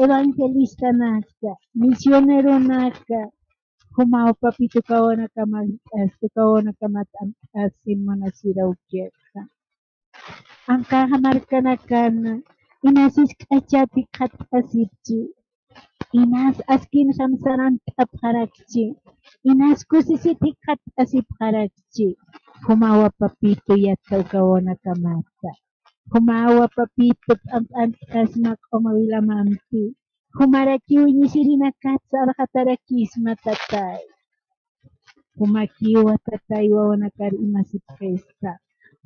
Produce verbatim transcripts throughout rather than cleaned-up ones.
Evangelista naka, misionero naka, jumaw papito kawanakamar, este, kawanakamat amt'asin munasiraw ukaxa. Anqaxa markanakana, inas jisk'achati qhat'asipchi, inas askin samsarant'apxarakchi, inas kusisiti qhat'asipxarakchi, jumawa papito yatawkaw kawanakamata. Jumawa papito p'amp'ant'asma q'uma wilamampi. Jumarakiw iñisirinakat sarxatarakisma tatay. Jumakiwa tatay wawanakar imasipxista.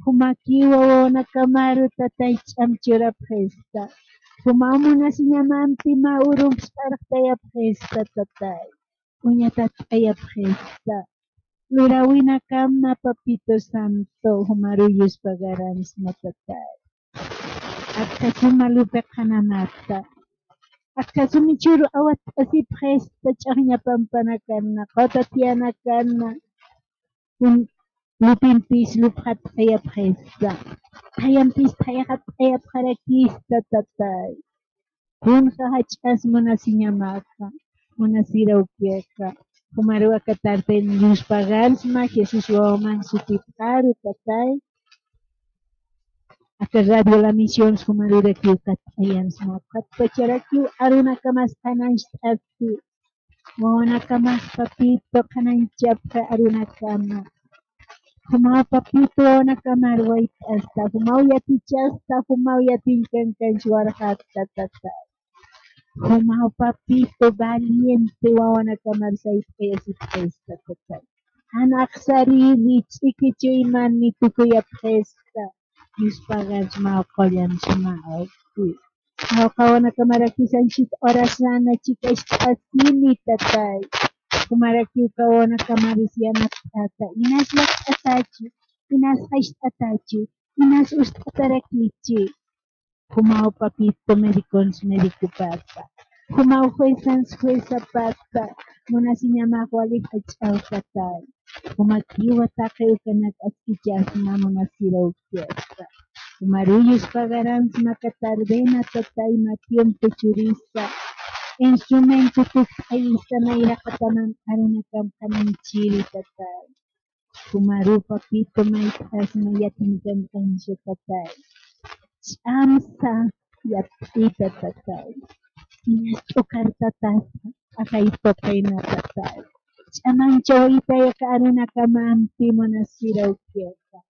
Jumakiwa wawanakamaru tatay ch'am churapxista. Jumaw munasiñamampi mä urump sarxtayapxista tatay. Uñatat'ayapxista. Lurawinakama papito santo, jumaru yuspagaransma tatay. Aksa suma lupi qhanamata. Aksa sumi churu awat'asipxista ch'axña pampanakana, qawtatiyanakanna. Kun lupimpis lupxat'ayapxista. Thayampis thayxat'ayapxarakista tatay. Kunxa jach'as munasiñamaxa, munasiraw ukaxa. Jumaru aka tarden yuspagarsma, Jesús wawaman sutipxaru tatay. Aka Radio La Misión jumarurakiw kat'ayansma, ukatpacharakiw arunakamas qhanañcht'asti. Wawanakamas papito qhanañchapxi arunakama. Jumaw papito wawanakamar wayt'asta, jumaw yatichasta, jumaw yatiñkankanch warxatta tatay. Jumaw papito valiente wawanakamar sayt'ayasipxista tatay. Jan axsarïri ch'iki chuymani tukuyapxista. Yuspagarchma, qullanchma, awki. Awqawanakamarakis anchhit urasana chikacht'asini tatay. Jumarakiw kawanakamarus yanapt'ata. Inas llakt'atachi, inas jacht'atachi, inas ust'atarakichi. Jumaw papito medicons medicopata. Jumaw juezans juezapata. Munasiñamax wali jach'aw tatay. Jumakiwa taqi ukanak askichasma munasiraw ukaxa. Jumaru yuspagaransma aka tardena tatay, mä tiempo churisa. Instrumento tukt'ayisa nayraqataman arunakam qhanañchiri tatay. Jumaru papito mayt'asma yatiñkankansa tatay. Ch'amsa yat'ita tatay. Inas t'ukartatasa ajay tuqina tatay. Ch'amanchawaytay aka arunakamampi munasiraw ukaxa.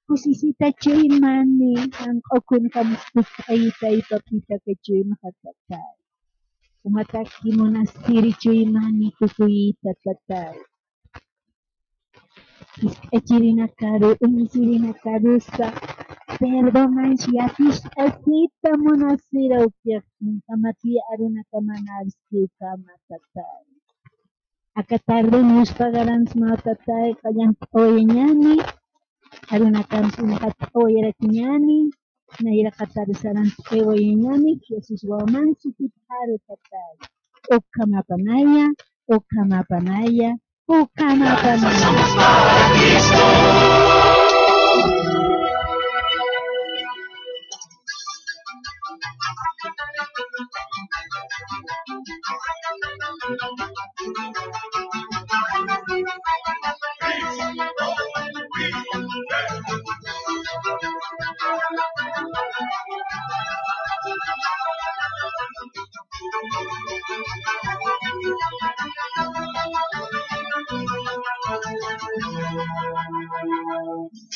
Kusisita chuymani, janq'u kunjams tukt'aytay papito aka chuymxa tatay. Jumataki munasiri chuymani tukuyita tatay. Jisk'achirinakaru, uñisirinakarus perdonanch yatist'asita munasiraw ukaxa, kunjamati arunakaman arski ukama tatay. Aka tarden yuspagaransma tatay, qallant'awayañani, arunakams uñjat'awayarakiñani, nayraqatar sarant'awayañani, Jesús wawaman sutipxaru tatay. Ukhamapanaya, ukhamapanaya, ukhamapanaya.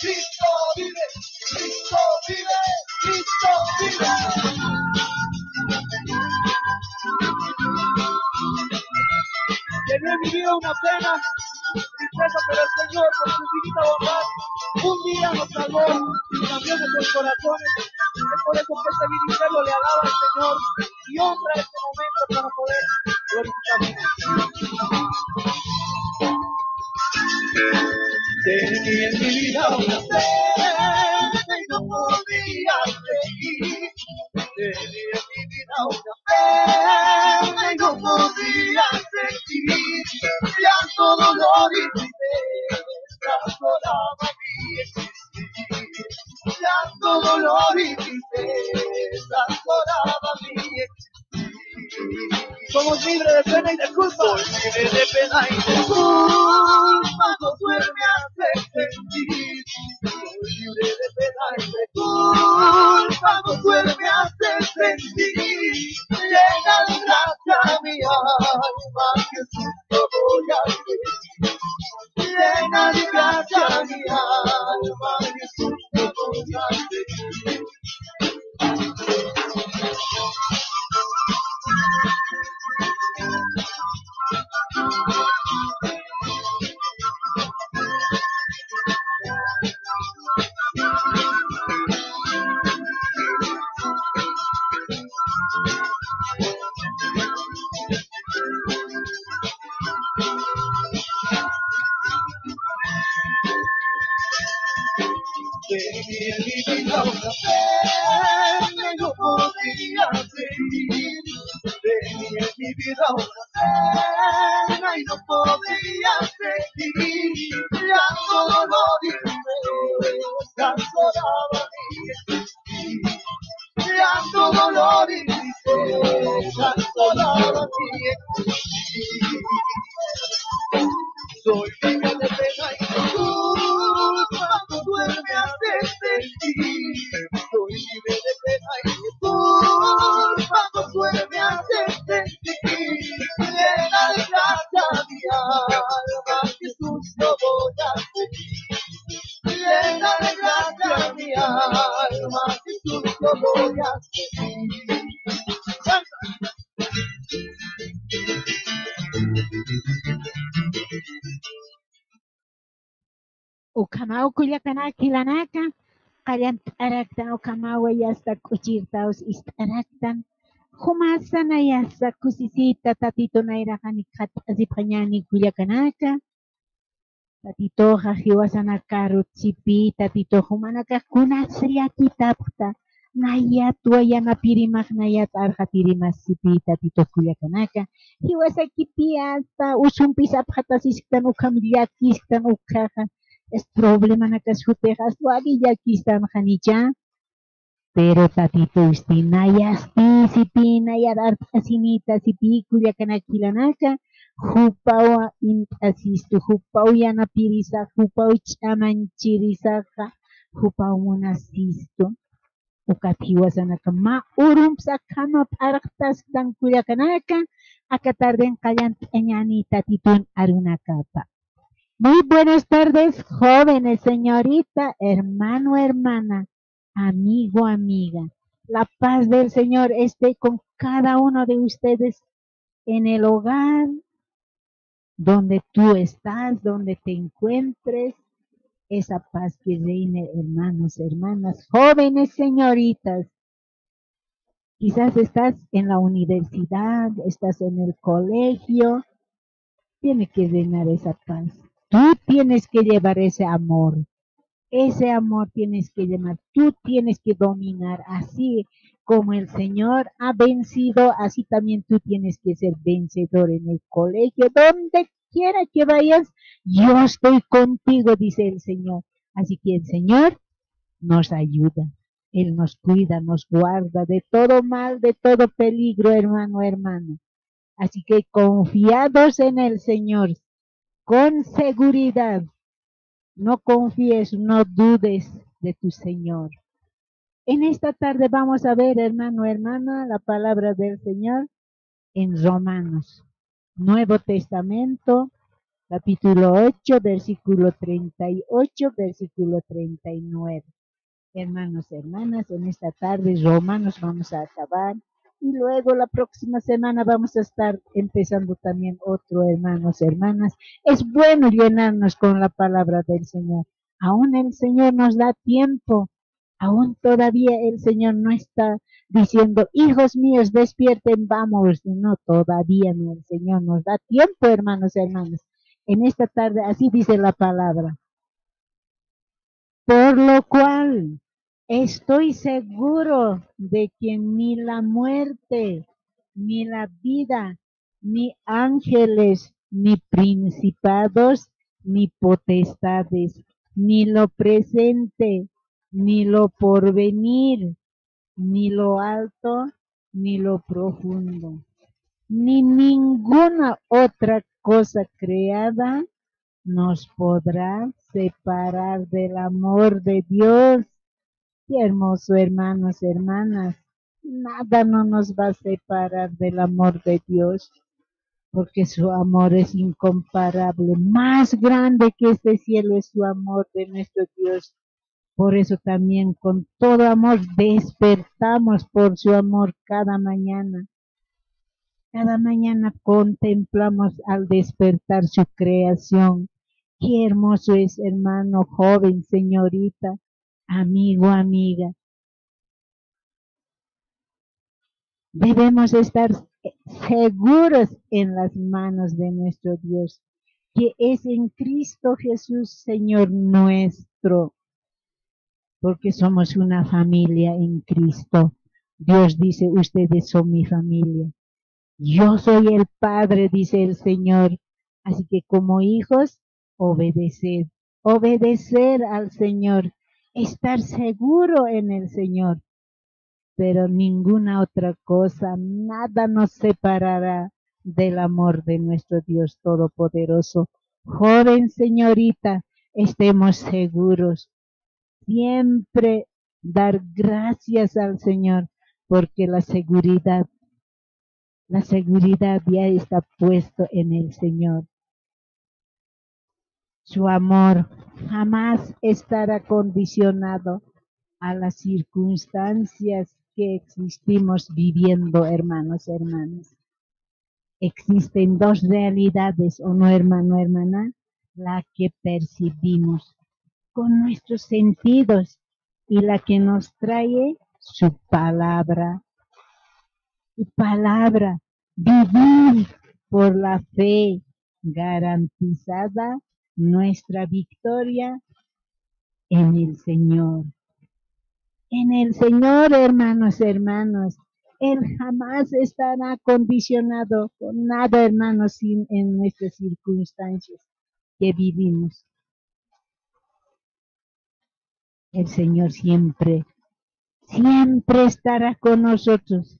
Cristo vive, Cristo vive, Cristo vive. Que no he vivido una pena, tristeza, pero el Señor, con su infinita bondad, un día nos salvó y cambió nuestros corazones. Es por eso que este ministerio le alaba al Señor y honra este momento para poder glorificarle. Tenía en mi vida una fe que no podía seguir. Tenía en mi vida una fe que no podía seguir. Llanto, dolor y tristeza, lloraba mi existir. Llanto, dolor y tristeza, lloraba mi existir. Somos libres de pena y de culpa. Soy libre de pena y de culpa, no duerme a sentir. Soy libre de pena y de culpa, no duerme a sentir. Llena de gracia mi alma, Jesús, lo voy a hacer. Llena de gracia mi alma, Jesús, lo voy a hacer. Tenía en mi vida una pena y no podía seguir. Tenía en mi vida una pena y no podía seguir. Llanto, dolor y tristeza, lloraba mi espíritu. Llanto, dolor y tristeza, lloraba mi espíritu. Soy libre de pena y de culpa, no duerme a sentir. Soy libre de pena y de culpa, no duerme a sentir. Llena de gracia mi alma, Jesús, lo voy a seguir. Llena de gracia mi alma, Jesús, lo voy a seguir. Ukhamaw kullakanaka jilanaka, qallant'araktan ukhamawa yasta k'uchirtaws ist'araktan, jumasanayasa kusisita Tatitu nayraqani khat'asipxañani kullakanaka. Tatituxa jiwasanakaru sipi, Tatitux jumanakax kunas llakitapxta, nayatwa yanapirimax, nayat arxatirimas sipi Tatitux kullakanaka. Jiwasakipiyata usumpis apxatasisktan, ukham llakisktan, ukhaxa es problemanakas jutix aswari llakistanxanicha. Pero Tatitusti nayasti sipi, nayar art'asinita sipi kullakanak jilanaka, jupaw int'asistu, jupaw yanapirisax, jupaw ch'amanchirisaxa, jupaw munasistu. Ukat jiwasanaka mä urumps akhama p'arxtasktan kullakanaka, aka tarden qallant'añani Tatitun arunakapa. Muy buenas tardes, jóvenes, señorita, hermano, hermana, amigo, amiga. La paz del Señor esté con cada uno de ustedes en el hogar, donde tú estás, donde te encuentres. Esa paz que reine, hermanos, hermanas, jóvenes, señoritas. Quizás estás en la universidad, estás en el colegio. Tiene que reinar esa paz. Tú tienes que llevar ese amor. Ese amor tienes que llevar. Tú tienes que dominar. Así como el Señor ha vencido, así también tú tienes que ser vencedor en el colegio. Donde quiera que vayas, yo estoy contigo, dice el Señor. Así que el Señor nos ayuda. Él nos cuida, nos guarda de todo mal, de todo peligro, hermano, hermana. Así que confiados en el Señor, con seguridad, no confíes, no dudes de tu Señor. En esta tarde vamos a ver, hermano, hermana, la palabra del Señor en Romanos, Nuevo Testamento, capítulo ocho, versículo treinta y ocho, versículo treinta y nueve. Hermanos, hermanas, en esta tarde Romanos vamos a acabar. Y luego la próxima semana vamos a estar empezando también otro, hermanos, hermanas. Es bueno llenarnos con la palabra del Señor. Aún el Señor nos da tiempo. Aún todavía el Señor no está diciendo: "Hijos míos, despierten, vamos". No, todavía no. El Señor nos da tiempo, hermanos, hermanas. En esta tarde, así dice la palabra. Por lo cual, estoy seguro de que ni la muerte, ni la vida, ni ángeles, ni principados, ni potestades, ni lo presente, ni lo porvenir, ni lo alto, ni lo profundo, ni ninguna otra cosa creada nos podrá separar del amor de Dios. Qué hermoso, hermanos, hermanas. Nada no nos va a separar del amor de Dios, porque su amor es incomparable, más grande que este cielo es su amor de nuestro Dios. Por eso también con todo amor despertamos por su amor cada mañana. Cada mañana contemplamos al despertar su creación. Qué hermoso es, hermano, joven, señorita, amigo, amiga. Debemos estar seguros en las manos de nuestro Dios, que es en Cristo Jesús, Señor nuestro, porque somos una familia en Cristo. Dios dice: "Ustedes son mi familia. Yo soy el Padre", dice el Señor. Así que como hijos, obedeced, obedecer al Señor, estar seguro en el Señor. Pero ninguna otra cosa, nada nos separará del amor de nuestro Dios Todopoderoso. Joven, señorita, estemos seguros. Siempre dar gracias al Señor, porque la seguridad, la seguridad ya está puesto en el Señor. Su amor jamás estará condicionado a las circunstancias que existimos viviendo, hermanos, hermanas. Existen dos realidades, ¿o no, hermano, hermana? La que percibimos con nuestros sentidos y la que nos trae su palabra. Su palabra, vivir por la fe, garantizada nuestra victoria en el Señor. En el Señor, hermanos, hermanos, Él jamás estará condicionado con nada, hermanos, sin, en nuestras circunstancias que vivimos. El Señor siempre, siempre estará con nosotros.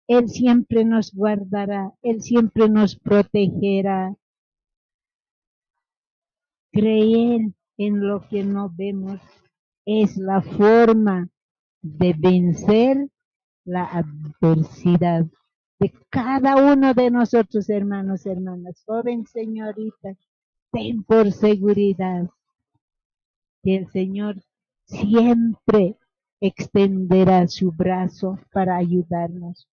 Él siempre nos guardará, Él siempre nos protegerá. Creer en lo que no vemos es la forma de vencer la adversidad de cada uno de nosotros, hermanos, hermanas, joven, señorita. Ten por seguridad que el Señor siempre extenderá su brazo para ayudarnos.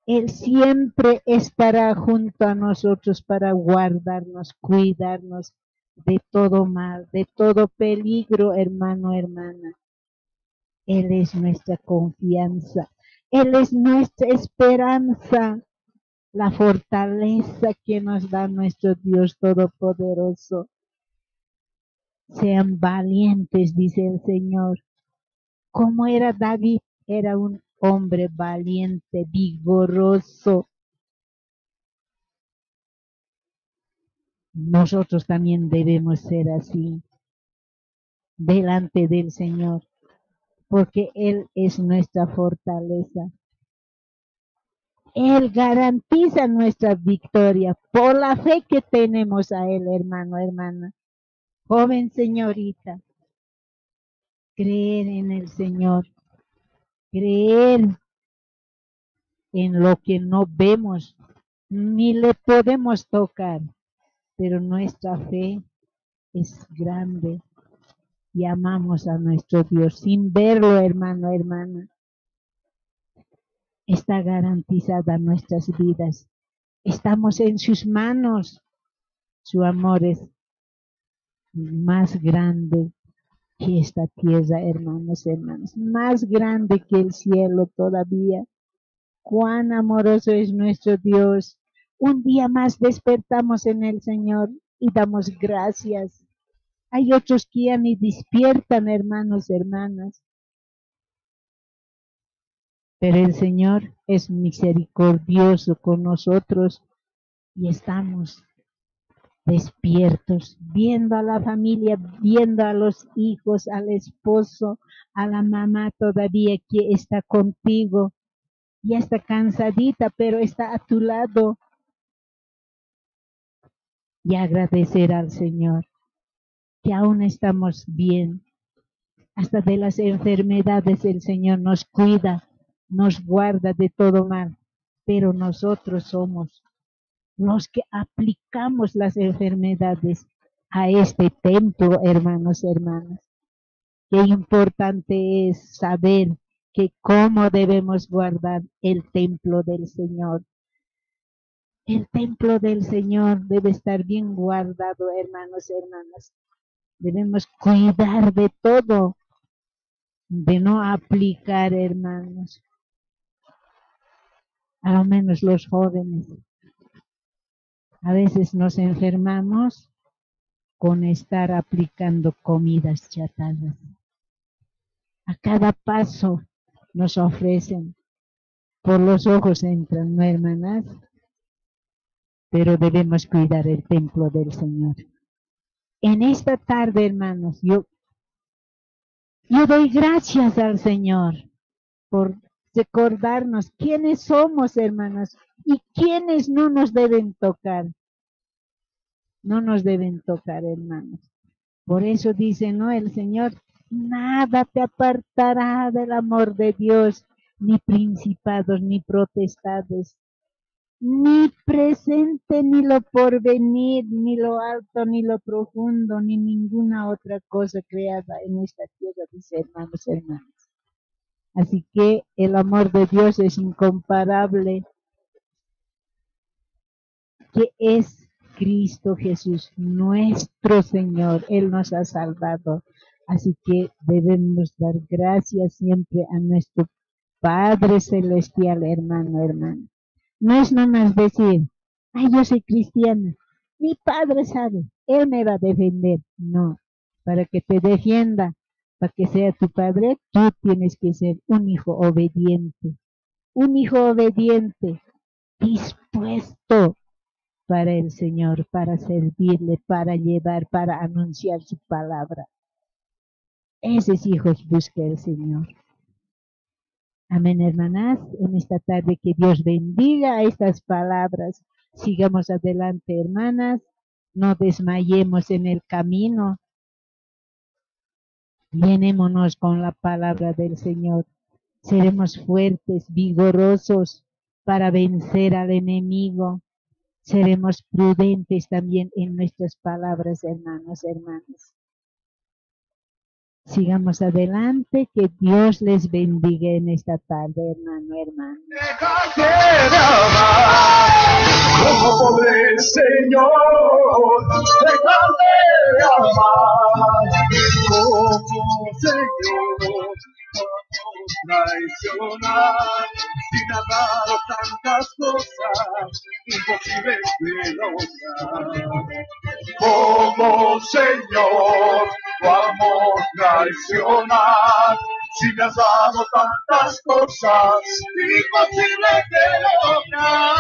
Él siempre estará junto a nosotros para guardarnos, cuidarnos de todo mal, de todo peligro, hermano, hermana. Él es nuestra confianza. Él es nuestra esperanza, la fortaleza que nos da nuestro Dios Todopoderoso. Sean valientes, dice el Señor. Como era David, era un hombre valiente, vigoroso. Nosotros también debemos ser así delante del Señor, porque Él es nuestra fortaleza. Él garantiza nuestra victoria por la fe que tenemos a Él, hermano, hermana. Joven, señorita, creer en el Señor, creer en lo que no vemos, ni le podemos tocar, pero nuestra fe es grande y amamos a nuestro Dios sin verlo, hermano, hermana. Está garantizada nuestras vidas. Estamos en sus manos. Su amor es más grande que esta tierra, hermanos, hermanas, más grande que el cielo todavía. Cuán amoroso es nuestro Dios. Un día más despertamos en el Señor y damos gracias. Hay otros que ya ni despiertan, hermanos, hermanas. Pero el Señor es misericordioso con nosotros y estamos despiertos, viendo a la familia, viendo a los hijos, al esposo, a la mamá todavía que está contigo, ya está cansadita, pero está a tu lado. Y agradecer al Señor que aún estamos bien. Hasta de las enfermedades el Señor nos cuida, nos guarda de todo mal, pero nosotros somos los que aplicamos las enfermedades a este templo, hermanos, hermanas. Qué importante es saber que cómo debemos guardar el templo del Señor. El templo del Señor debe estar bien guardado, hermanos, hermanas. Debemos cuidar de todo, de no aplicar, hermanos. A lo menos los jóvenes. A veces nos enfermamos con estar aplicando comidas chatarras. A cada paso nos ofrecen. Por los ojos entran, ¿no, hermanas? Pero debemos cuidar el templo del Señor. En esta tarde, hermanos, yo, yo doy gracias al Señor por recordarnos quiénes somos, hermanos, y quiénes no nos deben tocar. No nos deben tocar, hermanos. Por eso dice, ¿no? El Señor: "Nada te apartará del amor de Dios, ni principados, ni potestades, ni presente, ni lo porvenir, ni lo alto, ni lo profundo, ni ninguna otra cosa creada en esta tierra", dice, hermanos, hermanas. Así que el amor de Dios es incomparable, que es Cristo Jesús, nuestro Señor. Él nos ha salvado. Así que debemos dar gracias siempre a nuestro Padre Celestial, hermano, hermana. No es nomás decir: "Ay, yo soy cristiana, mi padre sabe, él me va a defender". No, para que te defienda, para que sea tu padre, tú tienes que ser un hijo obediente. Un hijo obediente, dispuesto para el Señor, para servirle, para llevar, para anunciar su palabra. Esos hijos busca el Señor. Amén, hermanas. En esta tarde que Dios bendiga estas palabras. Sigamos adelante, hermanas. No desmayemos en el camino. Llenémonos con la palabra del Señor. Seremos fuertes, vigorosos para vencer al enemigo. Seremos prudentes también en nuestras palabras, hermanos, hermanas. Sigamos adelante, que Dios les bendiga en esta tarde, hermano, hermana. Dejar de amar, ¿cómo podré, Señor, dejar de amar? ¿Cómo, Señor, traicionar? Si me has dado tantas cosas, imposible de lograr. ¿Cómo, Señor, tu amor traicionar? Si me has dado tantas cosas, imposible de lograr.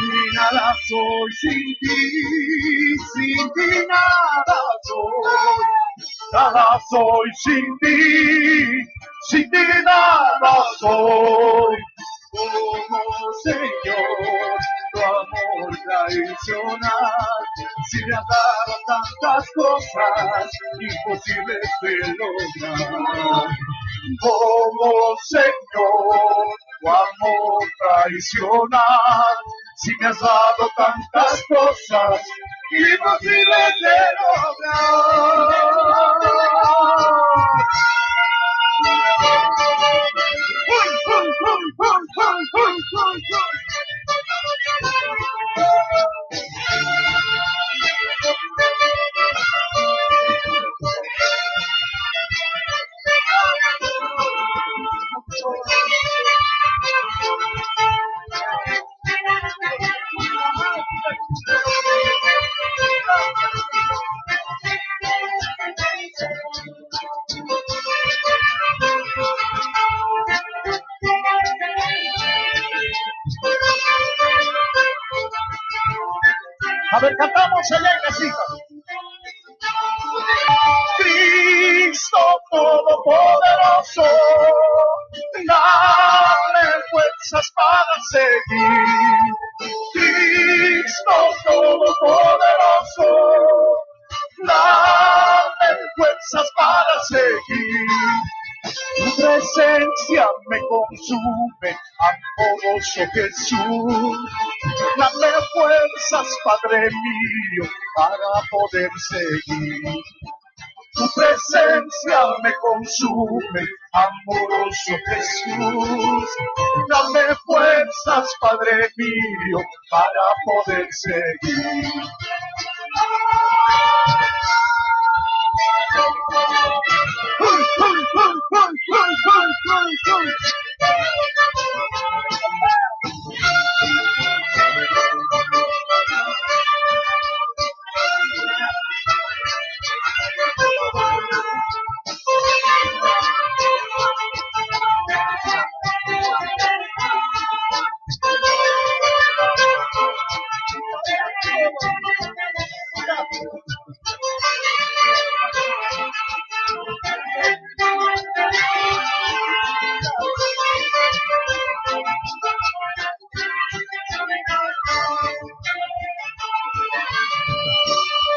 Ni nada soy sin ti, sin ti nada soy. Nada soy sin ti, sin ti nada soy. Como, Señor, tu amor traicionar, si me has dado tantas cosas imposibles de lograr. Como, Señor, tu amor traicionar, si me has dado tantas cosas imposibles de lograr. A ver, cantamos allá en casita. Cristo Todopoderoso, dame fuerzas para seguir. Cristo Todopoderoso, dame fuerzas para seguir. Tu presencia me consume, amoroso Jesús. Dame fuerzas, Padre mío, para poder seguir. Tu presencia me consume, amoroso Jesús. Dame fuerzas, Padre mío, para poder seguir.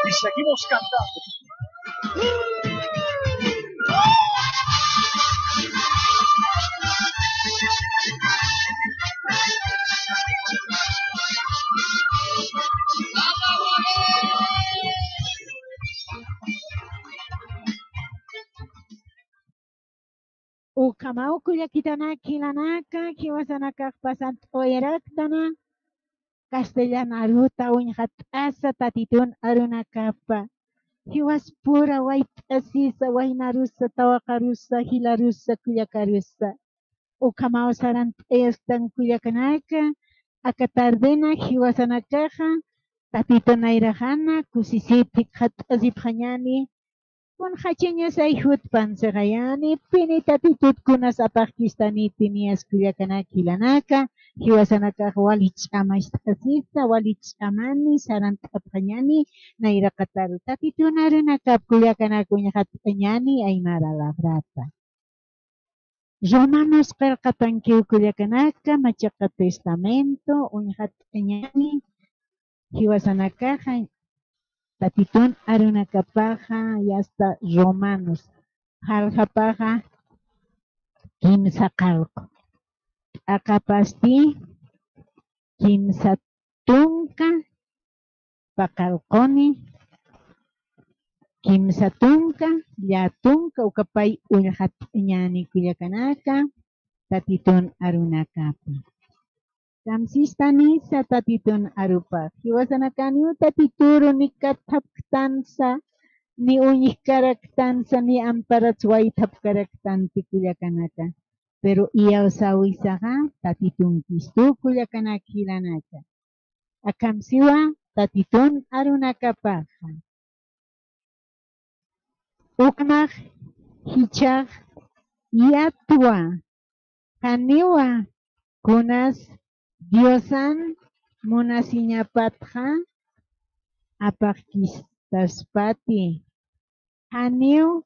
Y seguimos cantando. Ukhamaw kullakitanaka jilanaka, jiwasanakax pasant uyaraktanwa, castellan aruta uñxat'asa Tatitun arunakapa. Jiwaspura wayt'asisa, waynarusa, tawaqarusa, jilarusa, kullakarusa. Ukhamaw sarant'ayastan kullakanaka, aka tardena jiwasanakaxa Tatitun nayraxana kusisipxi, jikxat'asipxañäni, kunxachiñas ayjutpan sixayäni, pini Tatitut kunas apaxkistaniti niyas kullakanak jilanaka, jiwasanakax wali ch'amacht'asisa, wali ch'amani, sarant'apxañäni, nayraqataru Tatitun arunakap kullakanak uñxat'añäni aymara labrata. Romanos qillqatankiw kullakanaka, Machaqa Testamento, uñxat'añäni, jiwasanakaxa Tatitun arunakapaxa, yasta Romanos, jaljapaxa kimsa qallqu, t'aqapasti kimsa tunka, paqallquni kimsa tunka, llätunka, ukapay uñxat'añäni kullakanaka, Tatitun arunakapa. Kamsistanisa Tatitun arupax. Jiwasanakaniw Tatituru ni kathapktansa, ni uñjkaraktansa, ni amparats waythapkaraktanti kullakanaka. Pero iyawsäwisaxa Tatitun Cristu kullakanak jilanaka. Akham siwa Tatitun arunakapaxa. Ukhamax jichhax yatwa, janiwa kunas Diosan munasiñapatxa apaxkistaspati. Janiw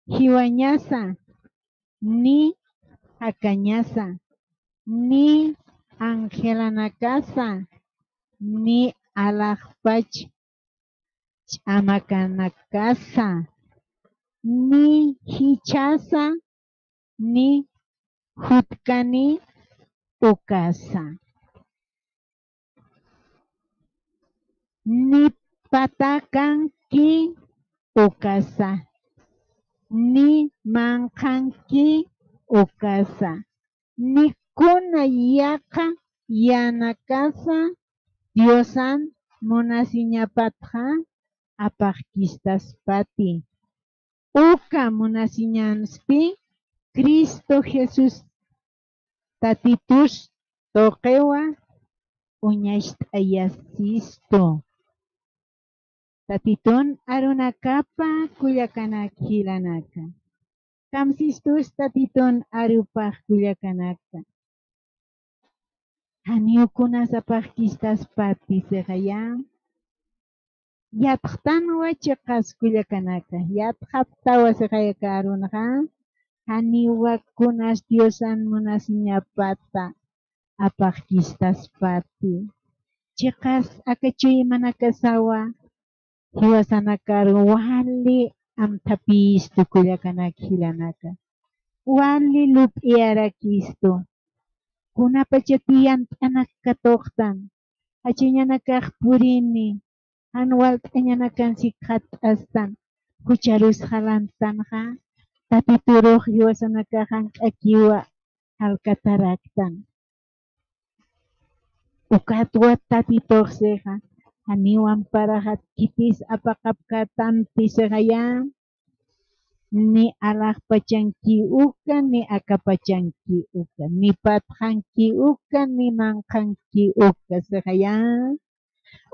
jiwañasa, ni jakañasa, ni angelanakasa, ni alaxpach ch'amakanakasa, ni jichhasa, ni jutkani ukasa, ni patakanki ukasa, ni manqhanki ukasa, ni kuna yaqha yänakasa Diosan munasiñapatxa apaxkistaspati. Uka munasiñanspi Cristo Jesús Tatitus tuqiwa uñacht'ayasistu. Tatitun arunakapa kullakanak jilanaka. Kamsistus Tatitun arupax kullakanaka. Janiw kunas apaxkistaspati sixaya. Yatxtanwa chiqas kullakanaka, yatxaptawa sixayaka arunxa, janiwa kunas Diosan munasiñapata apaxkistaspati. Chiqas aka chuymanakasawa, jiwasanakar wali amthapistu kullakanak jilanaka. Wali lup'iyarakistu. Kunapachati yant'anak katuqtan. Jachiñanakax purini. Jan walt'añanakan sikxat'astan. Jucharus jalantanxa. Tatiturux jiwasanakax jank'akiwa jalkataraktan. Ukatwa Tatitux sixa, janiw amparaxatkipis apaqapkätampi sixaya, ni alaxpachanki uka, ni akapachanki uka, ni patxanki uka, ni manqhanki uka sixaya.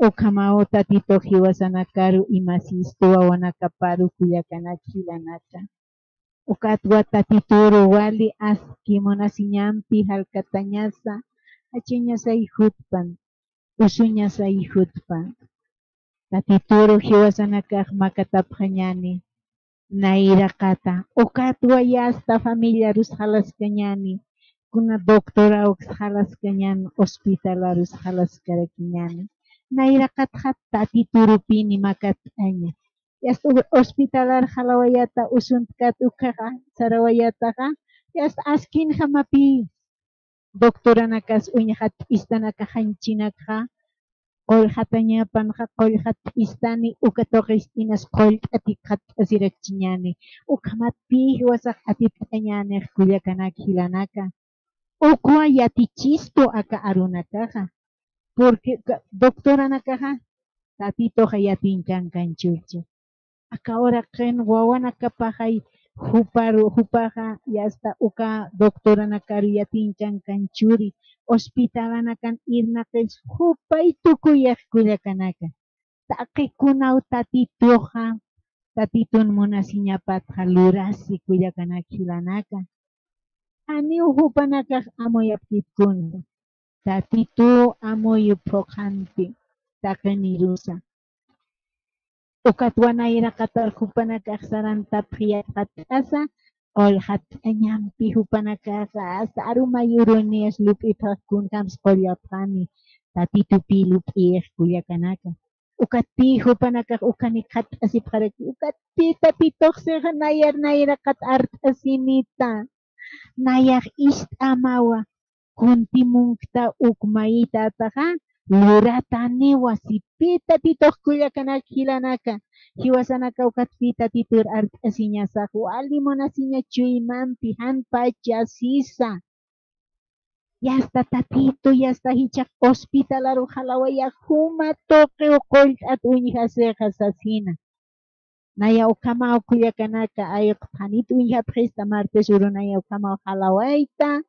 Ukhamaw Tatitux jiwasanakaru imasistu wawanakaparu kullakanak jilanaka. Ukatwa Tatituru wali aski munasiñampi jalkatañasa, jachiñasay jutpan, usuñasay jutpan. Tatituru jiwasanakax makatapxañani, nayraqata, ukatwa yasta familiarus jalaskañani, kuna doctorawks jalaskañan, hospitalarus jalaskarakiñani. Nayraqatxa Tatiturupini makat'aña. Yasta hospitalar jalawayata usuntkat ukhaxa, sarawayataxa, yasta askinjamapï doctoranakas uñxat'istanaka janchinakxa, qullxatañapanxa, qullxat'istani, uka tuqist'inas qullt'atikxat'asirakchiñani. Ukhamatpï jiwasax atipt'añänix kullakanak jilanaka. Ukwa yatichistu aka arunakaxa. Porque ka-, doctoranakaxa Tatituxa yatinchankanchurchi. Aka uraqin wawanakapaxay juparu, jupaxa yasta uka doctoranakaru yatinchankanchuri, hospitalanakan irnaqis jupay tukuyix kullakanaka. Taqi kunaw Tatituxa, Tatitun munasiñapatxa lurasi kullakanak jilanaka. Janiw jupanakax amuyapkitkunsa. Tatitu amuyu phuqhanti taqinirusa. Ukatwa nayraqatar jupanakax sarantapxi yatxat'asa, qullxat'añampi jupanakaxa, hasta aru mayuruniyas lup'ipxax kunjams qullapxani, Tatitupï lup'iyix kullakanaka. Ukatpï jupanakax ukanik jat'asipxaraki, ukatpï Tatitux sixa nayar nayraqat art'asinita. Nayax ist'amawa, kuntimunkta uk mayitätaxa, lurataniwa, sipï Tatitux kullakanak jilanaka, jiwasanaka ukatpï Tatitur art'asiñasax, wali munasiña chuymampi, jan pacha sisa. Yasta Tatitu, yasta jichhax hospitalaru jalawayax juma tuqiw qullt'at uñjasixa sasina. Naya ukhamaw kullakanaka, ayqt'anit uñjapxista martes urunaya ukhamaw jalawayta,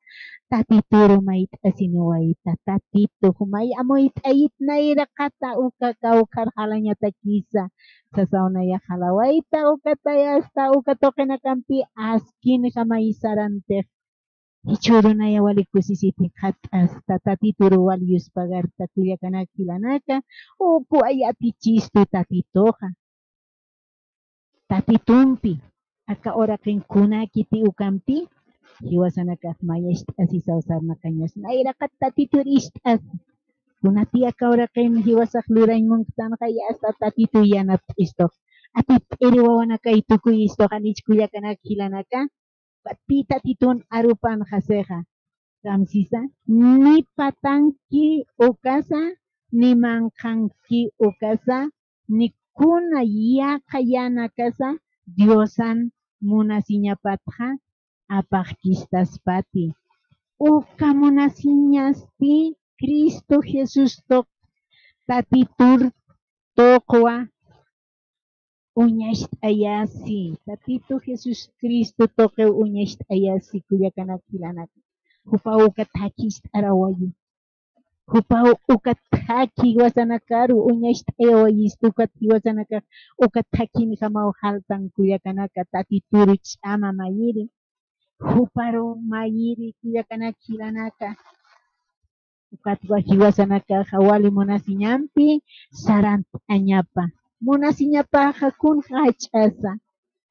Tatituru mayt'asiniwayta, Tatitu jumay amuyt'ayit nayraqata uka kawkhar jalañatakisa, sasaw naya jalawayta, ukatayasta, uka tuqinakampi askinjamay sarantix. Jichhürunaya wali kusisiti jat'asta, Tatituru wali yuspagarta kullakanak jilanaka, ukwa yatichistu Tatituxa. Tatitumpi, aka uraqin kunakiti ukampi, jiwasanakax mayacht'asisaw sarnaqañas, nayraqat Tatitur ist'as. Kunati aka uraqin jiwasax lurañ munktanxa, yasta Tatitu yanapt'istux. Atipt'iri wawanakay tukuy istux, janich kullakanak jilanaka, Ukatpï Tatitun arupanxa sixa. Kamsisa, ni patanki ukasa, ni manqhanki ukasa, ni kuna yaqha yänakasa Diosan munasiñapatxa apaxkistaspati. Uka munasiñasti Cristo Jesús tuq-, Tatitur tuqwa uñacht'ayasi, Tatitu Jesucristo tuqiw uñacht'ayasi, kullakanak jilanaka. Jupaw uka thakist'arawayi. Jupaw uka thaki jiwasanakaru uñacht'ayawayistu, ukat jiwasanakax uka thakinjamaw jaltan kullakanaka, Tatituru ch'ama mayiri. Juparu mayiri kullakanak jilanaka. Ukatwa jiwasanakaxa wali munasiñampi sarant'añapa. munasiñapaxa kunxa jach'asa.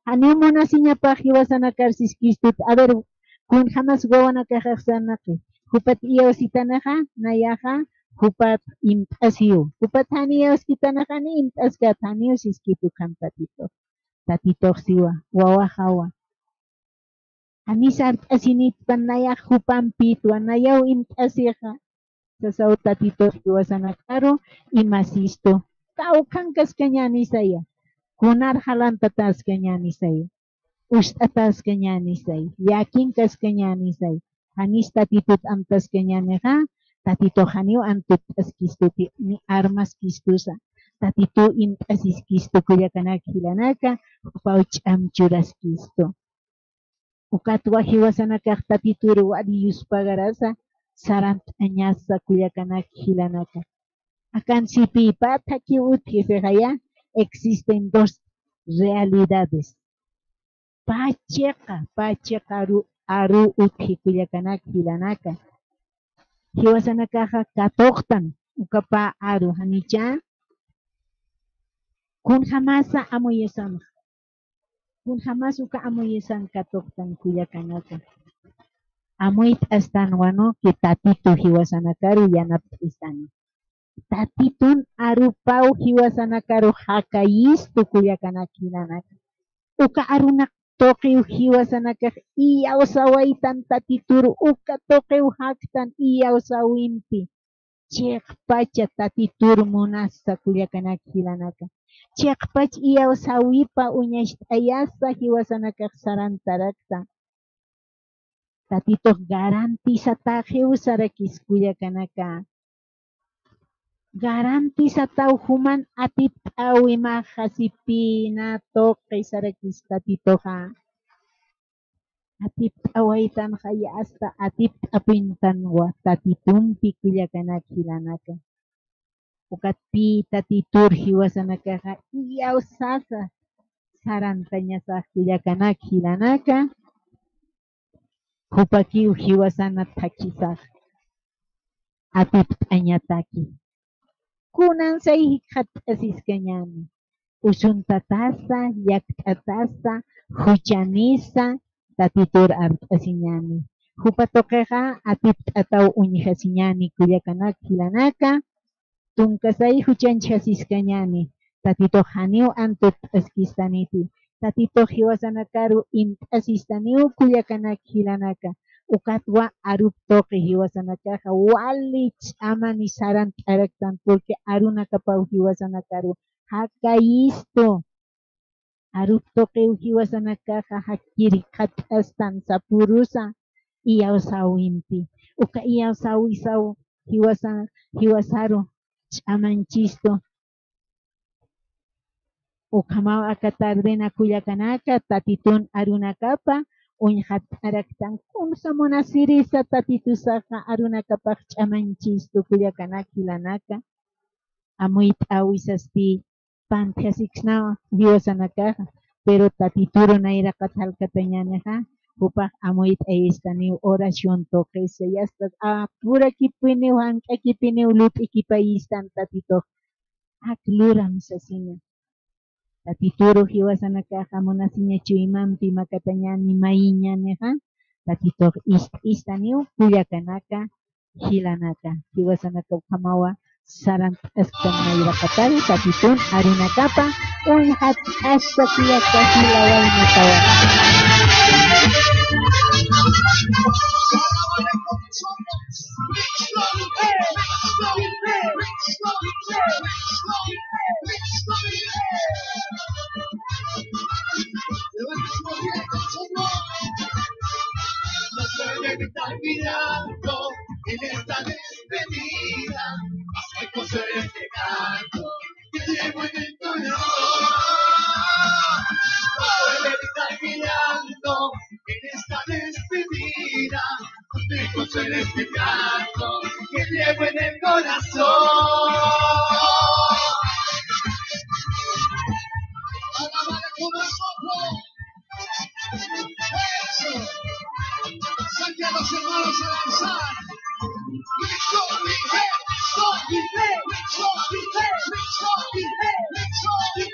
Janiw munasiñapax jiwasanakar siskistut. A ver, kunjamas wawanakaxax sarnaqi. Jupat iyawsitanaxa, nayaxa, jupat imt'asiw. Jupat jani iyawskitanaxa, ni imt'askat, janiw siskit ukham Tatitux. Tatitux siwa, wawaxawa. Jani sart'asinitpan nayax jupampïtwa, nayaw imt'asixa. Sasaw Tatitux jiwasanakaru imasistu. Kawkhankaskañäni saya. Kunar jalantataskañäni saya. Ust'ataskañäni saya. Llakinkaskañäni saya. Janis Tatitut amtaskañänixa. Tatitux janiw antut'askistuti, ni armaskistusa. Tatituw imt'asiskistu kullakanak jilanaka. Jupaw ch'am churaskistu. Ukatwa jiwasanakax Tatitur wali yuspagarasa, sarant'añasa kullakanak jilanaka. Akansipï pä thakhiw utji sixaya, existen dos realidades. Pä chiqa, pä chiqa aru, aru utji kullakanak jilanaka. Jiwasanakaxa katuqtan, uka pä aru, janicha. Kunjamasa amuyisanxa. Kunjamas uka amuyisan katuqtan kullakanaka. Amuyt'astanwanu ki Tatitu jiwasanakaru yanapt'istani. Tatitun arupaw jiwasanakaru jakayistu kullakanak jilanaka. Uka arunak tuqiw jiwasanakax iyawsawaytan Tatituru, uka tuqiw jaktan iyawsawimpi. Chiqpacha Tatitur munasa kullakanak jilanaka. Chiqpach iyawsawipa uñacht'ayasa jiwasanakax sarantarakta. Tatitux garantizataxiw sarakis kullakanaka. Garantizataw juman atipt'awimaxa sipina tuqi sarakis Tatituxa. Atipt'awaytanxaya asta atipt'apintanwa Tatitumpi kullakanak jilanaka. Ukatpï Tatitur jiwasanakaxa iyawsasa sarantañasax kullakanak jilanaka. Jupakiw jiwasana thakhisax atipt'añataki. Kunan say jikxat'asiskañäni. Usuntatasa, llakt'atasa, juchanisa, Tatitur art'asiñäni. Jupa tuqixa atipt'ataw uñjasiñäni kullakanak jilanaka. Tunka say juchanchasiskañäni. Tatitux janiw antut'askistaniti. Tatitux jiwasanakaru imt'asistaniw kullakanak jilanaka. Ukatwa arup tuqi jiwasanakaxa wali ch'amani sarant'araktan, porque arunakapaw jiwasanakaru jakayistu. Arup tuqiw jiwasanakaxa jakir jikxat'astan sapurusa iyawsawimpi. Uka iyawsawisaw jiwasa, jiwasaru ch'amanchistu. Ukhamaw aka tardena kullakanaka, Tatitun arunakapa uñjat'araktan. Kunsa munasirisa Tatitusaxa arunakapax ch'amanchistu kullakanak jilanaka. Amuyt'äwisasti pantjasiksnaw jiwasanakaxa, pero Tatituru nayraqat jalkatañänixa, jupax amuyt'ayistaniw oración tuqisa, yasta apurakipiniw, jank'akipiniw lut'ikipayistan Tatitux. Ak luram sasina. Tatituru jiwasanakaxa munasiña chuymampi makatañäni mayiñänixa, Tatitux ist'istaniw kullakanaka, jilanaka, jiwasanaka ukhamawa sarant'asktan nayraqatar Tatitun arunakapa uñjat'asta kullaka jila waynatawa. Mirando en esta despedida, más que poseer este canto que llevo en el corazón. Poder estar mirando en esta despedida, más que poseer este canto que llevo en el corazón. Alabar con nosotros. Eso. Saquen a los hermanos a danzar. Cristo vive, Cristo vive, Cristo vive, Cristo vive, Cristo vive.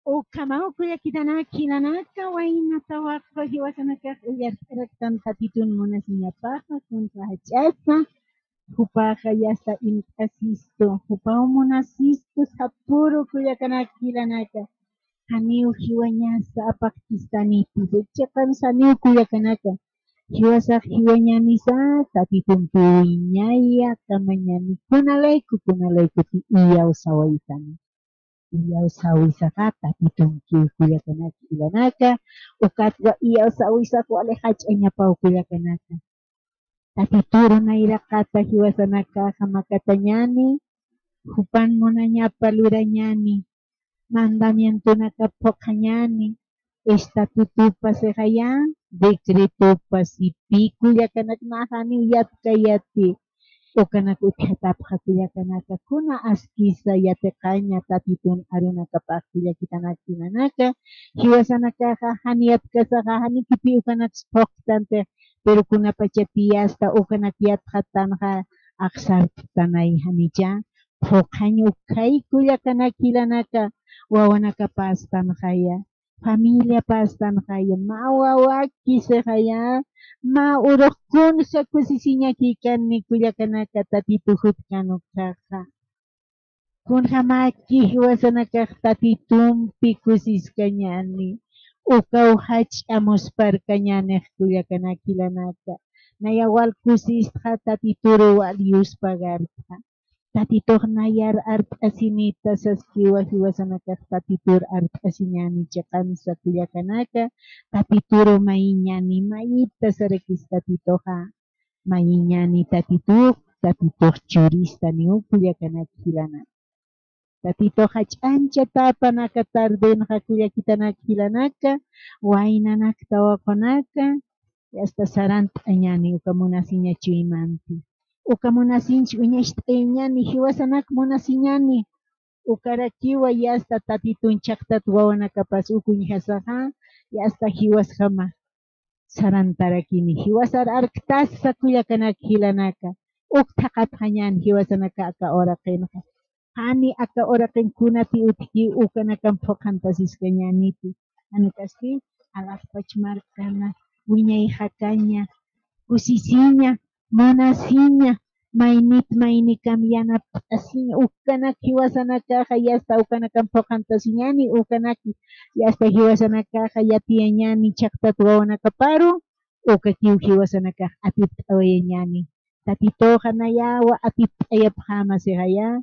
Ukhamaw kullakitanaka jilanaka, wayna tawaqu jiwasanakax uyart'araktan Tatitun munasiñapaxa, kunsa jach'asa, jupaxa yasta int'asistu, jupaw munasistu, sapüru kullakanak jilanaka. Janiw jiwañasa apaqtistanipi, chiqan janiw kullakanaka. Jiwasax jiwañanisa, Tatitumpi wiñaya, kamañani, kunalayku, kunalaykuti iyaw sawaytani. Iyaw sawisaxa Tatitumpi kullakanaka jilanaka, ukatwa iyaw sawisax wali jach'añapaw kullakanaka. Tatituru nayraqata jiwasanakaxa makatañani, jupan munañapa lurañani, mandamientonaka phuqhañani, estatutupa sixaya, decretopa sipi kullakanak, na janiw yatkayati. Ukanak utjatapxa kullakanaka, kuna askisa yatiqaña Tatitun arunakapax kullakitanak jilanaka, jiwasanakaxa jani yatkasaxa, janikipi ukanaks phuqtantix, Pero kunapachati asta ukanak yatxatanxa aqsart'tanay janicha, phuqhañ ukhay kullakanak jilanaka, wawanakapastanxaya, familiapastanxaya, mä wawakisixaya, mä urux kunsa kusisiñakikanni kullakanaka Tatitu jutkan ukhaxa. Kunjamäki jiwasanakax Tatitumpi kusiskañäni, ukaw jach'a musparkañänix kullakanak jilanaka. Naya wal kusistxa, Tatituru wal yuspagartxa. Tatitux nayar art'asinita saskiwa, jiwasanakax Tatitur art'asiñäni chiqansa kullakanaka, Tatituru mayiñäni, mayita sarakis Tatituxa. Mayiñäni Tatitux, Tatitux churistaniw kullakanak jilanaka. Tatitux jach'añchatapan aka tardenxa kullakitanak jilanaka, waynanak tawaqunaka, yasta sarant'añäni uka munasiña chuymampi. Uka munasiñch uñacht'ayañäni, jiwasanak munasiñäni. Ukarakiwa yasta Tatitun chhaqtat wawanakapas uk uñjasaxa, yasta jiwasjama sarantarakini, jiwasar arktasa kullakanak jilanaka, uk thaqhapxañän jiwasanaka aka uraqinxa. Jani aka uraqin kunati utjki, ukanakan phuqhantasiskañäniti. Janakasti alaxpach markana, wiñayxakaña, kusisiña, munasiña, maynit maynikam yanapt'asiña, ukanak jiwasanakaxa yasta ukanakan phuqhantasiñäni, ukanaki yasta jiwasanakaxa yatiyañäni chhaqtat wawanakaparu, ukakiw jiwasanakax atipt'awayañäni. Tatituxa nayawa atipt'ayapxäma sixaya,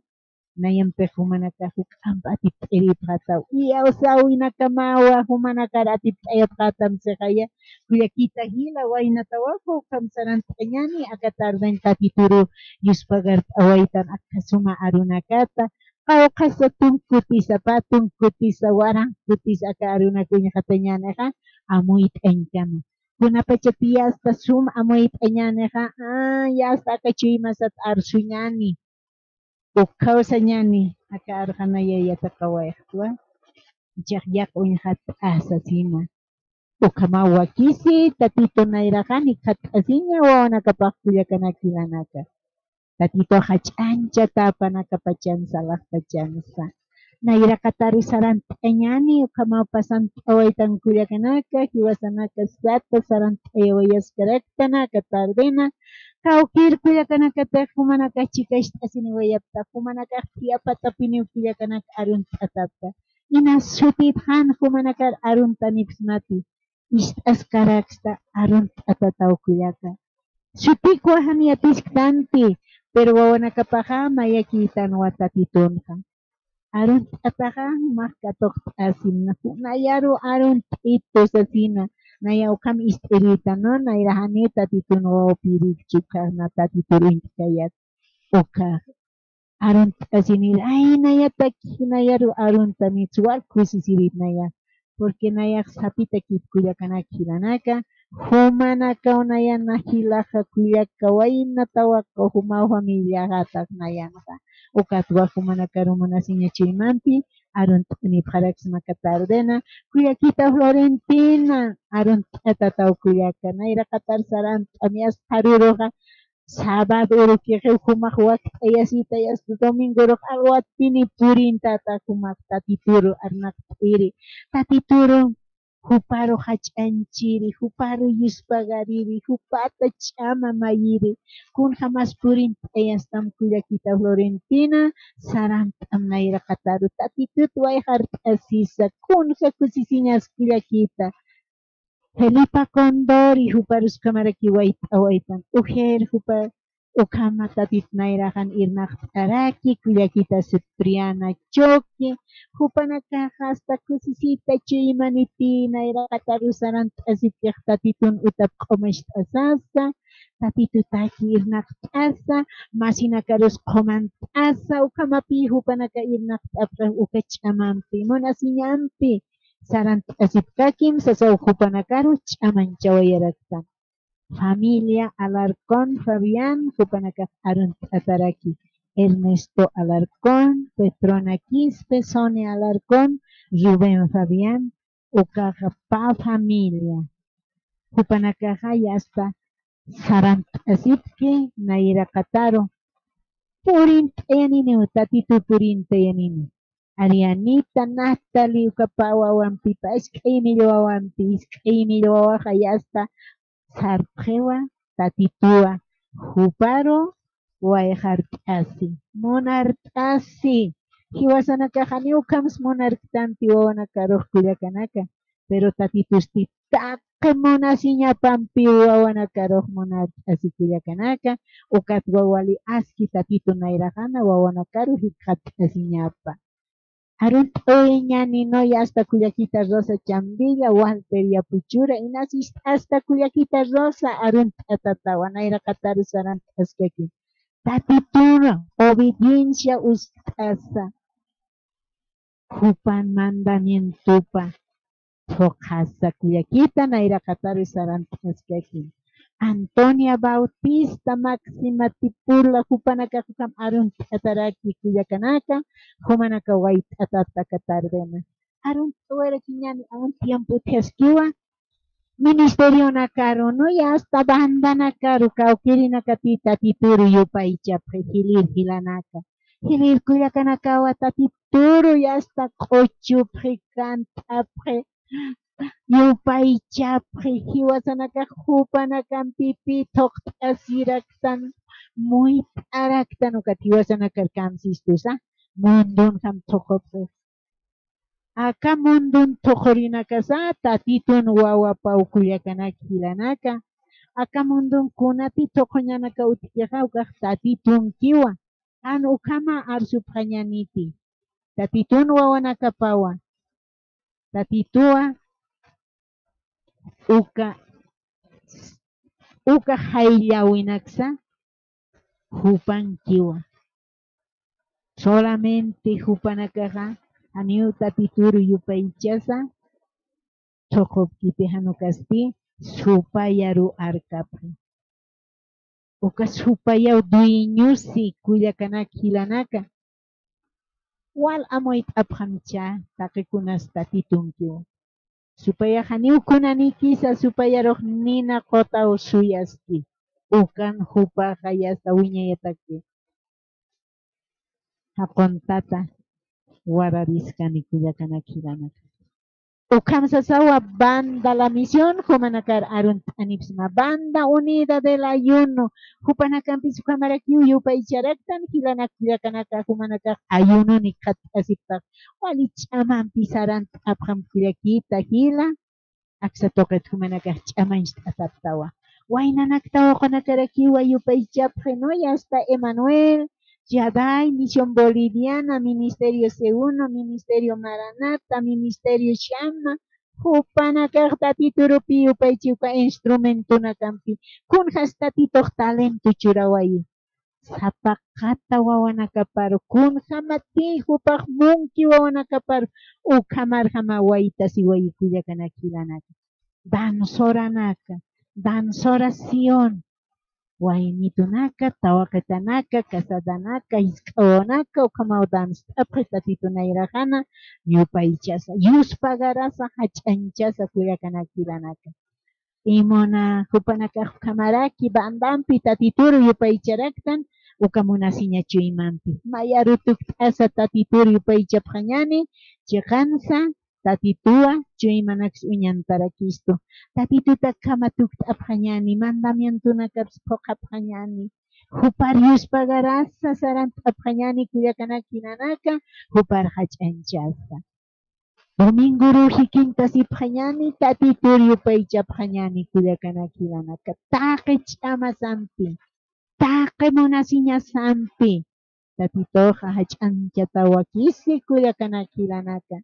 nayampix jumanakax juk'amp atipt'iripxätaw. Iyawsäwinakamawa jumanakar atipt'ayapxätam sixaya, kullakita jila waynatawaxa, ukham sarant'añäni aka tarden Tatituru yuspagart'awaytan aka suma arunakata, qawqhasa tunka kutisa, pä tunka kutisa, waranqa kutisa aka arunak uñxatañänixa, amuyt'añkama. Kunapachati yasta sum amuyt'añänixa, a, yasta aka chuymasat arsuñäni. Ukkhaw sañäni, aka arxanaya yatiqawayxtwa, jichhax yaqha uñxatt'asasina. Ukhamaw wakisi, Tatitu nayraxani khatt'asiña wawanakapax kullakanak jilanaka. Tatitux jach'añchatapan aka pachansa, alaxpachansa. Nayraqataru sarant'añäni, ukhamaw pasant'awaytan kullakanaka, jiwasanaka sata sarant'ayawayaskaraktan aka tardena, kawkïr kullakanakatix jumanakax chikacht'asiniwayapta, jumanakax thiyapatapiniw kullakanak arunt'atapta. Inas sutitxan jumanakar aruntanipsnati, ist'askaraksta arunt'atataw kullaka. Sutikwa jan yatisktanti, pero wawanakapaxa mayakïtanwa Tatitunxa. Arunt'ataxa jumax katuqt'asimna, nayaru arunt'itu sasina, naya ukham ist'irïta, ¿no? Nayra janiw Tatitun wawapïrïkchi, ukkhax na Tatitur uñt'kayät, ukkhax. Arunt'asinir, ay, nayataki, nayaru aruntanits, wal kusisirït naya, porque nayax sapitakït kullakanak jilanaka, jumanakaw naya na jilaxa kullaka waynatawaqa, jumaw familiaxatax nayanxa. Ukatwa jumanakaru munasiña chuymampi arunt'anipxaraksma aka tardena, kullakita Florentina, arunt'atataw kullaka, nayraqatar sarant'am, yasta qharüruxa, sábado urukixiw jumax wakt'ayasita, yasta domingorux alwatpini purintata jumax Tatituru arnaqt'iri. Tatituru juparu jach'añchiri, juparu yuspagariri, jupata ch'ama mayiri. Kunjamas purint'ayastam kullakita Florentina, sarant'am nayraqataru Tatitut wayxart'asisa, kunja kusisiñas kullakita. Felipa Condori, juparus ukhamaraki wayt'awaytan. Ujer, jupa ukhama Tatit nayraxan irnaqt'araki, kullakita Cipriana Choque, jupanakaxa asta kusisita chuymaniti, nayraqataru sarant'asipkix Tatitun utap q'umacht'asasa, Tatitutaki irnaqt'asa, masinakarus qhumant'asa, ukhamapï jupanaka irnaqt'apxix uka ch'amampi, munasiñampi, sarant'asipkakim, sasaw jupanakaru ch'amañchawayaraktan. Familia Alarcón Fabián, jupanakax arunt'ataraki. Ernesto Alarcón, Petrona Quispe, Sonia Alarcón, Rubén Fabián, ukaxa pä familia. Jupanakaxa yasta Sarant'asipki nayraqataru. Purint'ayaniniw, Tatitu purint'ayanini. Arianita Natalie uka pä wawampipa, isk'ay millwa wawampi, isk'ay millwa wawaxa yasta sartxiwa Tatituwa, juparu wayxart'asi, munart'asi. Jiwasanakax janiw ukhams munarktanti wawanakarux kullakanaka, pero Tatitusti taqi munasiñapampiw wawanakarux munart'asi kullakanaka, ukatwa wali aski Tatitu nayraqana wawanakaru jikxat'asiñapa. Arunt'ayañani, ¿no? Yasta kullakita Rosa Chambilla, Walter Yapuchura, inas ist'asta kullakita Rosa, arunt'atatawa, nayraqataru sarant'askaki. Tatitun obediencia uskt'asa, jupan mandamientopa phuqhasa kullakita nayraqataru sarant'askaki. Antonia Bautista, Máxima Tipula, jupanakax ukham arunt'ataraki kullakanaka, jumanaka wayt'atata aka tardena. Arunt'awayarakiñani, aun tiempo utjaskiwa, ministerionakaru, ¿no? Yasta bandanakaru, kawkïrinakati Tatituru yupaychapxi, jilïr jilanaka. Jilïr kullakanakawa Tatituru yasta q'uchupxi, kant'apxi, yupaychapxi, jiwasanakax jupanakampipi thuqt'asiraktan, muyt'araktan, ukat jiwasanakar kamsistusa, mundunjam thuqupxi. Aka mundun thuqurinakasa Tatitun wawapaw kullakanaka jilanaka. Aka mundun kunati thuquñanaka utjixa ukax Tatitunkiwa. Jan ukhama arsupxañaniti. Tatitun wawanakapawa. Tatituwa uka, uka jayllawinaksa jupankiwa. Solamente jupanakaxa janiw Tatituru yupaychasa thuqupkipi, jan ukasti supayaru arkapxi. Uka supayaw dueñosi kullakanak jilanaka. Wal amuyt'apxamcha taqikunas Tatitunkiw. Supayax janiw kunanikisa, supayarux nina qutaw suyaski. Ukan jupaxa yasta wiñayataki. Jaquntata warariskani kullakanak jilanaka. Ukham sasawa banda La Misión, jumanakar arunt'anipsma, banda unida del ayuno, jupanakampis ukhamarakiw yupaycharaktan, jilanak kullakanaka, jumanakax ayunonik qhat'asiptax, wali ch'amampi sarant'apxam kullakita jila, aksa tuqit jumanakax ch'amañcht'asaptawa. Waynanaktawa qunakarakiwa yupaychapxi, ¿no? Yasta Emanuel, Shaddai, Misión Boliviana, Ministerio C uno, Ministerio Maranata, Ministerio Shama, jupanakax Tatiturupi yupaychiw uka instrumentonakampi, kunjas Tatitux talento churawayi. Sapaqata wawanakaparu, kunjamati jupax munki wawanakaparu, ukhamarjama waytasiwayi kullakanak jilanaka. Danzoranaka, danzora Sion, waynitunaka, tawaqitanaka, casadanaka, jisk'a wawanaka, ukhamaw danzt'apxi Tatitu nayraqana, yupaychasa, yuspagarasa, jach'añchasa, kullakanak jilanaka. Imuna jupanakax ukhamaraki bandampi Tatituru yupaycharaktan, uka munasiña chuymampi. Mayaru tukt'asa Tatituru yupaychapxañani, chiqansa, Tatituwa chuymanaks uñantarakistu. Tatituta ukhama tukt'apxañani, mandamientonakaps phuqhapxañani. Jupar yuspagarasa sarant'apxañani kullakanak jilanaka, jupar jach'añchasa. Domingoru jikintasipxañani, Tatitur yupaychapxañani kullakanak jilanaka. Taqi ch'amasampi, taqi munasiñasampi. Tatituxa jach'añchata wakisi kullakanak jilanaka.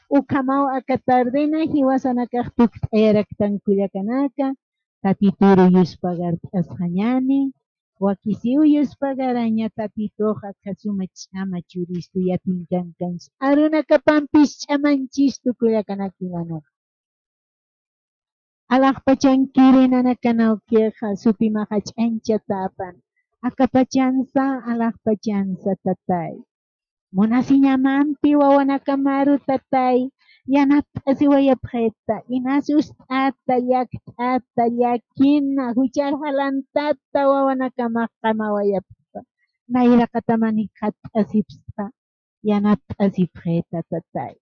Ukhamaw aka tardena jiwasanakax tukt'ayaraktan kullakanaka, Tatituru yuspagart'asxañani, wakisiw yuspagaraña Tatitux akha suma ch'ama churistu yatinkankansa. Arunakapampis ch'amañchistu kullakanak jilanaka. Alaxpachankiri nanakanawkixa, supimaxa jach'añchatapan. Akapachansa, alaxpachansa, tatay. Munasiñamampi wawanakamaru, tatay. yanapt'asiwayapxita, inas ust'ata, llakt'ata, llakina, juchar jalantata wawanakamax qamawayapxta. Nayraqataman jikxat'asipxta, yanapt'asipxita, tatay.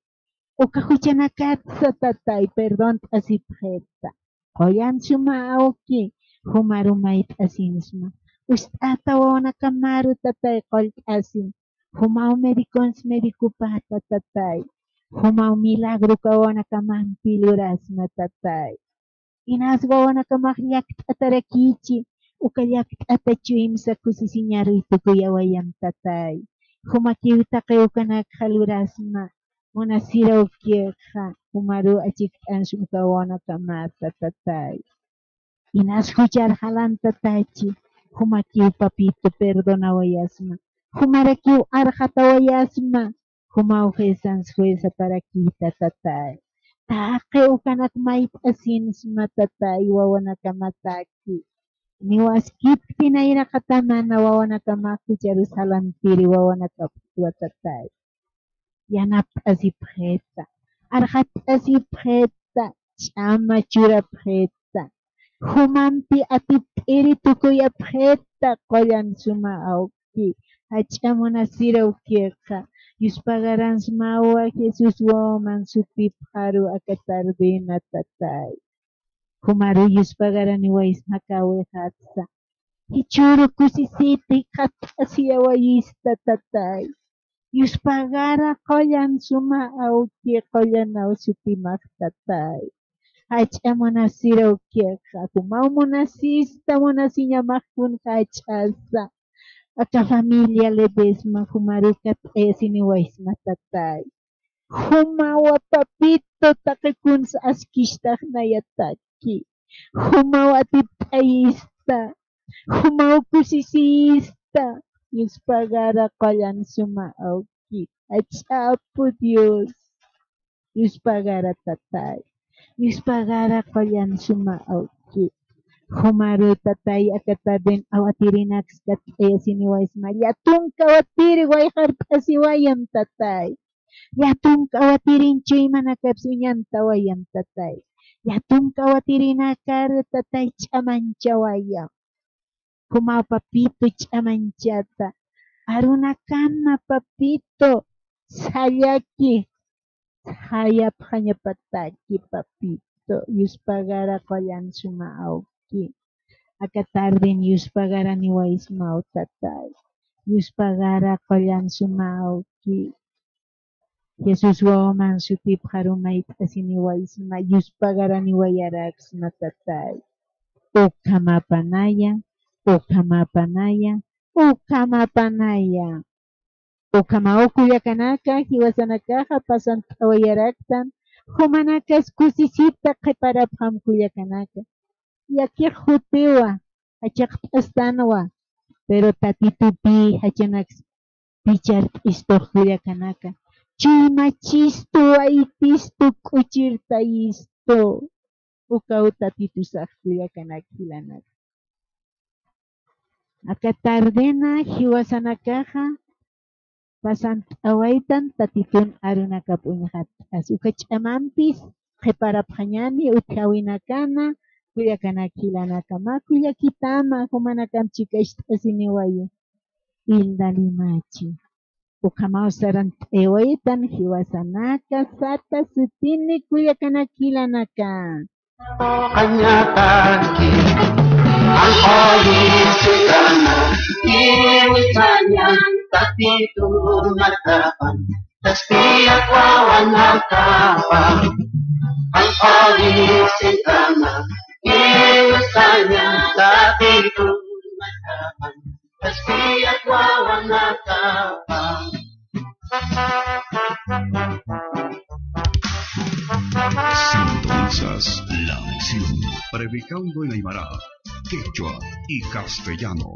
Uka juchanakatsa, tatay, perdont'asipxita. Qullan suma awki, jumaru mayt'asinsma. Ust'ata wawanakamaru, tatay, qullt'asin. Jumaw medicons medicupata, tatay. Jumaw milagruka wawanakamampi lurasma, tatay. Inas wawanakamax llakt'atarakichi, uka llakt'ata chuymsa kusisiñaruy tukuyawayam, tatay. Jumakiw taqi ukanakxa lurasma, munasiraw kixa, jumaru achikt'ansma uka wawanakamata, tatay. Inas juchar jalantatachi, jumakiw papito perdonawayasma, jumarakiw arxatawayasma, jumaw juezans juezatarakïta, tatay. Taqi ukanak mayt'asinsma, tatay, wawanakamataki. Niwaskipti nayraqatamana wawanakamax jucharu salampiri wawanakapxtwa, tatay. Yanapt'asipxita, arxat'asipxita, ch'ama churapxita, jumampi atipt'iri tukuyapxita, qullan suma awki, jach'a munasir awkixa, yuspagaransmawa Jesús wawaman sutipxaru aka tardena, tatay. Jumaru yuspagaraniwaysma kawixatsa. Jichhüru kusisita jikxat'asiyawayista, tatay. Yuspagara qullan suma awki, qullanaw sutimax, tatay. Jach'a munasir awkixa, jumaw munasista, munasiñamax kun jach'asa. Aka familia Ledesma, jumaru kat'ayasiniwaysma, tatay. Jumawa papito taqi kuns askistax nayataki. Jumaw atipt'ayista. Jumaw kusisiyista. Yuspagara qullan suma awki. Jach'a Apu Dios. Yuspagara, tatay. Yuspagara qullan suma awki. Jumaru, tatay, aka tarden awatirinaks kat'ayasiniwaysma. Llatunka awatiri wayqart'asiwayam, tatay. Llatunka awatirin chuymanakaps uñantawayam, tatay. Llatunka awatirinakar, tatay, ch'amanchawayam. Jumaw papito ch'amanchata. Arunakama papito. Sallaki. Sayapxañapataki papito. Yuspagara qullan suma awki. Aka tarden yuspagaraniwaysmaw, tatay. Yuspagara qullan suma awki. Jesús wawaman sutipxaru mayt'asiniwaysma, yuspagaraniwayaraksma, tatay. Ukhamapanaya, ukhamapanaya, ukhamapanaya. Ukhamaw kullakanaka, jiwasanakaxa pasant'awayaraktan, jumanakas kusisita qhiparapxam kullakanaka. Yakix jutiwa, jachaqt'astanwa, pero Tatitupi jachanaks pichart'istux kullakanaka. Chuymachistu, waytistu, k'uchirtayistu. Ukaw Tatitusax kullakanak jilanak. Aka tardena jiwasanakaxa pasant'awaytan Tatitun arunakap uñxatt'as. Uka ch'amampis qhiparapxañani utjawinakana, kullakanak jilanaka. Mä kullakitama, jumanakamp chikacht'asiniwayi. Hilda Limachi. Ukhamaw sarant'awaytan jiwasanaka sata sutini kullakanak jilanaka. Qañataki, anqawisitana, iwisañan Tatitun markapan, taskiyat wawanakapan. Anqawisitana, iwisañan Tatitun markapan, taskiyat wawanakapan. Sintonizas la misión, predicando en aymara, quechua y castellano.